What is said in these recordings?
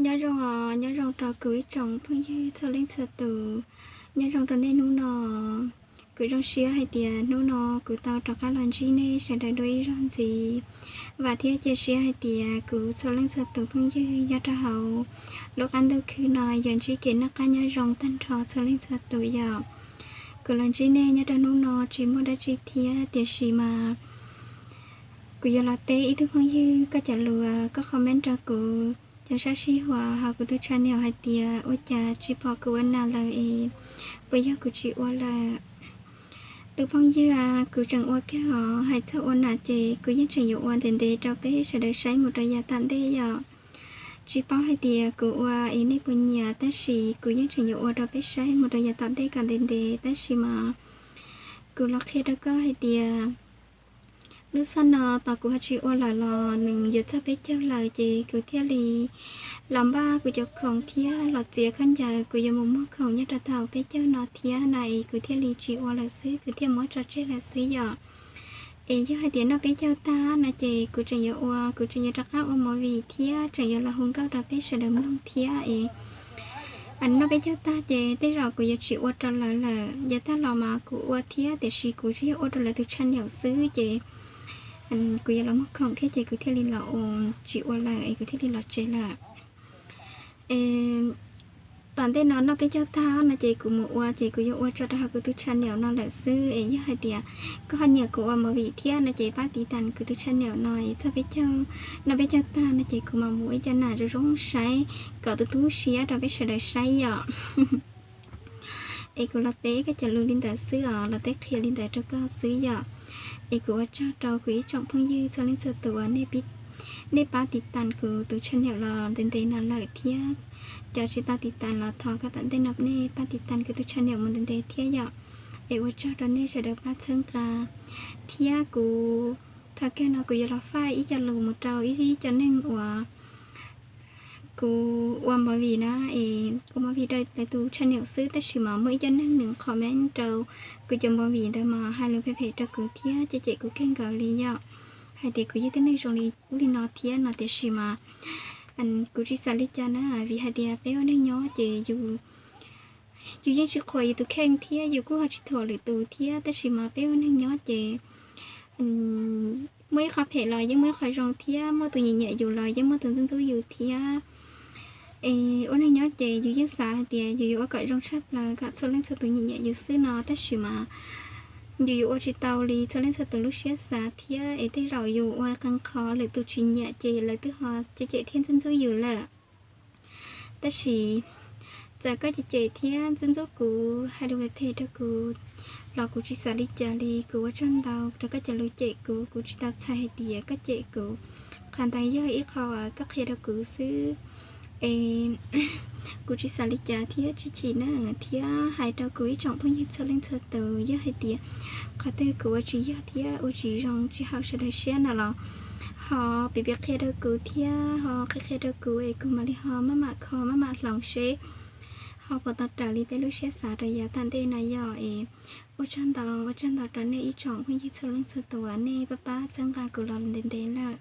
Nyob zoo, nyob zoo rau kuv ib tsoom phooj ywg txhua leej txhua tus, nyob zoo rau nej hnub no. Kuv zoo siab hais tias hnub no kuv tau rov qab los ntsib nej sawv daws dua ib zaug ntxiv. Vam thiab cia siab hais tias kuv txhua leej txhua tus phooj ywg nyob rau hauv lub qab ntuj khwb no yuav ntsib kev noj qab nyob zoo tag nrho txhua leej txhua tus yom. Kuv los ntsib nej nyob rau hnub no tsis muaj dab tsi thiab, tiam sis mas kuv yuav los teb ib tug phooj ywg koj cov lus koj comment rau kuv cov sab sij huam hauv kuv tus channel hais tias ua cas tsis pom kuv ua nas lawm es puas yog kuv tsis ua lawm. Tus phooj ywg, kuv tseem ua kawg os, hais txog ua nas ces kuv yeej tseem yuav ua ntev ntev rau peb sawv daws saib mus rau yav tom ntej yom. Tsis paub hais tias kuv ua es nej puas nyiam, tab sis kuv yeej tseem yuav ua rau peb saib mus rau yav tom ntej kom ntev ntev, tab sis mas kuv los qhia rau koj hais tias lub sij hawm no tos kuv ho tsis ua lawm los nws yuav txog peb caug lawm ces kuv thiaj li los npaj kuv cov khoom thiab los txiav khaub ncaws, kuv yuav mus muag khoom nyob rau thaum peb caug no thiab na es kuv thiaj li tsis ua lawm xwb, kuv thiaj muab tso tseg lawm xwb yom. Es yog hais tias noj peb caug tag no ces kuv tseem yuav ua, kuv tseem yuav rov qab ua movie thiab tseem yuav los hu nkauj rau peb sawv daws mloog thiab es noj peb caug tag ces tej zaum kuv yuav tsis ua rau lawv lawm. Yav tag los mas kuv ua thiab tiam sis kuv tsuas yog ua rau lawv tus channel xwb ces kuv yuav los muag khoom thiab ces kuv thiaj li los tsis ua lawm es kuv thiaj li los tsev lawm. Tom ntej no noj peb caug tag no ces kuv mus ua ces kuv yuav ua tso rau hauv kuv tus channel no lawm xwb es yog hais tias koj ho nyiam kuv ua movie thiab no ces pab tiv tas kuv tus channel no es txog peb caug, noj peb caug tag no ces kuv mam mus ua ib co nas zoo zoo saib kom tu tu siab rau peb sawv daws saib yom. Es kuv los teb koj cov lus li ntawd xwb os, los teb qhia li ntawd rau koj xwb yom. Es kuv ua tsaug rau kuv ib tsoom phooj ywg txhua leej txhua tus uas nej pab tiv tas kuv tus channel los ntev ntev no lawm thiab cov tsis tau tiv tas los thov kom tom ntej no nej pab tiv tas kuv tus channel mus ntev ntev thiab yom. Es ua tsaug rau nej sawv daws pab txhawb nqa thiab kuv thaum kawg no kuv yuav los faib ib co lus mus rau ib co neeg uas kuv ua movie na, es ua movie rau lawv tus channel xwb tab sis mas muaj ib co neeg nws comment rau kuv cov movie ntawd mas hais lus phem phem rau kuv thiab cem cem kuv kawg nkaus li yom. Hais tias kuv yog tib neeg zoo li ub li no thiab no tiam sis mas kuv tsis xav li cas na, vim hais tias peb ua neeg nyob ces yus yeej tsis qhuas yus tus kheej thiab yus kuj ho tsis thuam lwm tus thiab, tab sis mas peb ua neeg nyob ces muaj ib qho phem los yeej muaj ib qho zoo thiab, muaj tus nyiam nyiam yus los yeej muaj tus ntxub ntxub yus thiab. Es ua neeg nyob ces yus yeej xav hais tias yus yuav ua kom zoo tshaj plaws kom txhua leej txhua tus nyiam nyiam yus xwb no tab sis mas yus yuav ua tsis tau li txhua leej txhua tus lub siab xav thiab es tej zaum yus ua qee qho lwm tus tsis nyiam ces lawv twb ho cem cem thiab ntxub ntxub yus lawm. Tab sis txawm koj cem cem thiab ntxub ntxub kuv hais lus phem phem rau kuv los kuv tsis xav li cas li. Kuv ua tsaug ntau rau koj cov lus cem kuv, kuv tsis tau txhais hais tias koj cem kuv. Qhov ntawd yog ib qho koj qhia rau kuv xwb es kuv tsis xav li cas thiab tsis chim na. Thiab hais rau kuv ib tsoom phooj ywg txhua leej txhua tus, yog hais tias qhov twg kuv ua tsis yog thiab ua tsis zoo tsis haum sawv daws siab no los ho piav piav qhia rau kuv thiab ho qhia qhia rau kuv es kuv mam li ho maj mam kho maj mam hloov seb ho puas tau raws li peb lub siab xav rau yav tom ntej no yom. Es ua tsaug ntau, ua tsaug ntau rau nej ib tsoom phooj ywg txhua leej txhua tus uas nej pab pab txhawb nqa kuv los ntev ntev lawm.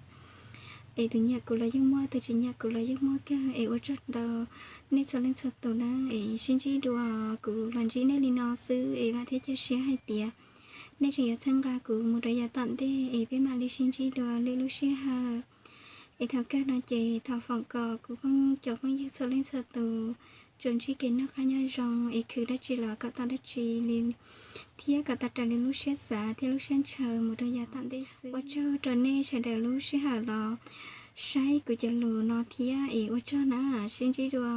Es tus nyiam kuv los yeej muaj, tus tsis nyiam kuv los yeej muaj kawg. Es ua tsaug ntau nej txhua leej txhua tus na, es sib ntsib dua, kuv los ntsib nej li no xwb es vam thiab cia siab hais tias nej tseem yuav txhawb nqa kuv mus rau yav tom ntej es peb mam li sib ntsib dua lwm lub sij hawm. Es thaum kawg no ces thov foom kom kuv cov phooj ywg txhua leej txhua tus tsuas ntsib kev noj qab nyob zoo es khwv dab tsi los kom tau dab tsi li thiab kom tau raws li lub siab xav thiab lub siab ntshaw mus rau yav tom ntej xwb. Ua tsaug rau nej sawv daws lub sij hawm los saib kuv cov lus no thiab es ua tsaug na, sib ntsib dua.